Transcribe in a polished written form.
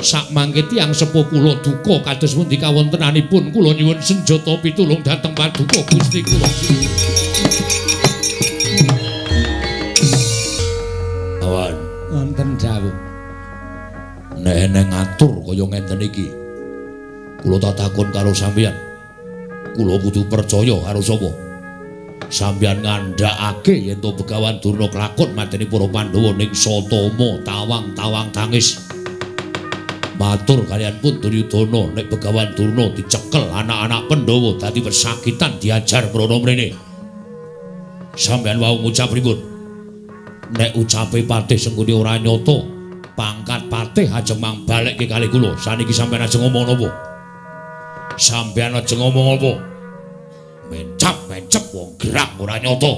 Sakmangke tiyang sepuh kula duka kados pundi kawontenanipun kula nyuwun senjata pitulung dhateng paduka Gusti kula. Awan wonten dawuh. Nek eneng ngatur kaya ngenten iki, kula tak takon karo sampeyan. Kula kudu percaya karo sapa? Sampeyan ngandhakake yen to Begawan Durna klakon mateni para Pandhawa ning Satama tawang-tawang tangis. Matur kaliyan pun Duryudana nek Begawan Durna dicekel anak-anak Pandhawa dadi pesakitan diajar mrono mrene. Sampeyan wau ngucap pripun? Nek ucape Patih Sengkuni ora nyata, pangkat Patih ajeng mang balekke kalih kula. Saniki sampeyan ajeng ngomong napa? Sampeyan ajeng ngomong apa? Mencap-mencep wong gerak ora nyata.